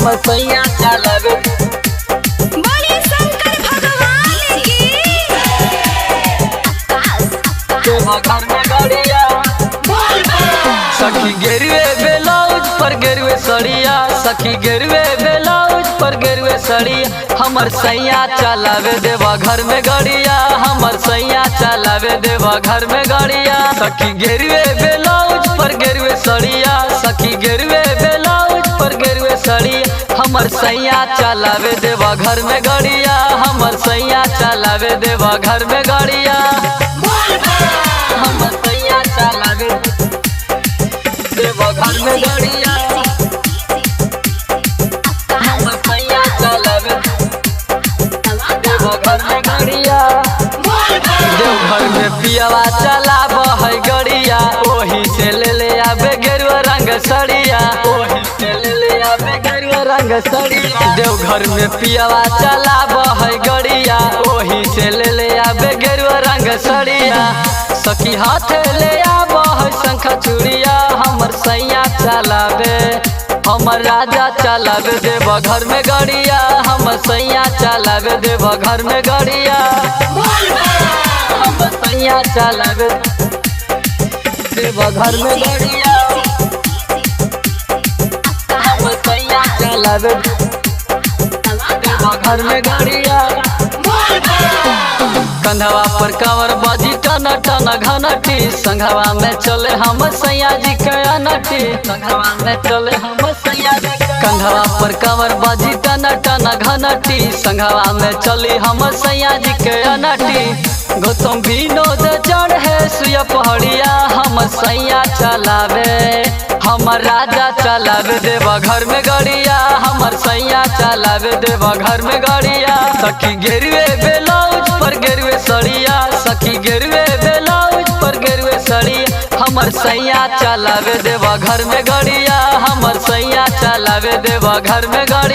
हमर सैया चलावे। बोलिए शंकर भगवान की। देवघर में गड़िया। सखी गेरुए ब्लाउज पर गेरुए सड़िया, सखी गेरुए ब्लाउज पर गेरुए सड़िया, हमर सैया चलावे देवघर में गड़िया, हमर सैया चलावे देवघर में गड़िया। सखी गेरुए ब्लाउज पर गेरुए सड़िया, सखी गेरुए ब्लाउज पर गेरुए सड़िया, हमर सैया चलावे देवघर में गड़िया, हमर सैया चलावे देवघर में गड़िया। हमर सैया चलावे देवघर में गड़िया। हमर सैया चलावे देवघर में गड़िया। देवघर में पियवा चलाब है गड़िया, ओही से ले ले आबे गेरुआ रंग सड़िया, ओही से ले ले आबे गेरुआ रंग सड़िया। देवघर में पियवा चलाब है गड़िया, ओही से ले ले आबे गेरुआ रंग सड़िया। सखी हाथ ले आब है शंख चूड़िया, हमर सैया चलावे, हमर राजा चलावे देवघर में गड़िया, हमर सैया चलावे देवघर में गड़िया। हमर सैया चलावे देवघर में गड़िया। हमर सैया चलावे देवघर में गड़िया। कंधवा पर कंवर बाजी टन टन घनटी, संघवा में चले हम सैया जी के अनटी, संघवा में चले हम सैया जी के। कंधवा पर कंवर बाजी टन टन घनटी, संघवा में चली हम सैया जी के अनटी। गौतम विनोद चढ़े सुय पहड़िया, हम सैया चलावे, हमर राजा चलावे देवघर में गड़िया, हमर सैया चलावे देवघर में गड़िया। सखी गेरुए ब्लाउज पर गेरुए सड़िया, सखी गेरुए ब्लाउज पर गेरुए सड़िया, हमर सैया चलावे देवघर में गड़िया, हमर सैया चलावे देवघर में गड़िया।